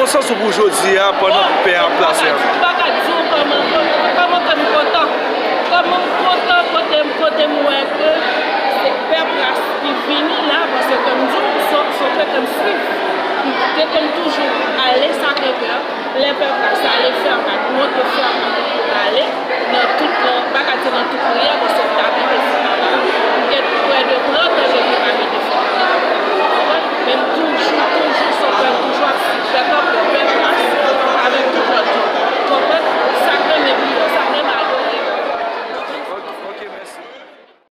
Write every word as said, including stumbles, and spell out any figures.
Sans ou pou jodi a pandan pè a plase a? M pa ka di w kòman kòman ke m kontan. Kòman m kontan kote m kote m wè ke se pè plas ki vini la paske ke m di w se se ke ke m swiv. Ke ke m toujou ale Sacré-Cœur lè pè plas ale fè m ak monte fè m ak ale.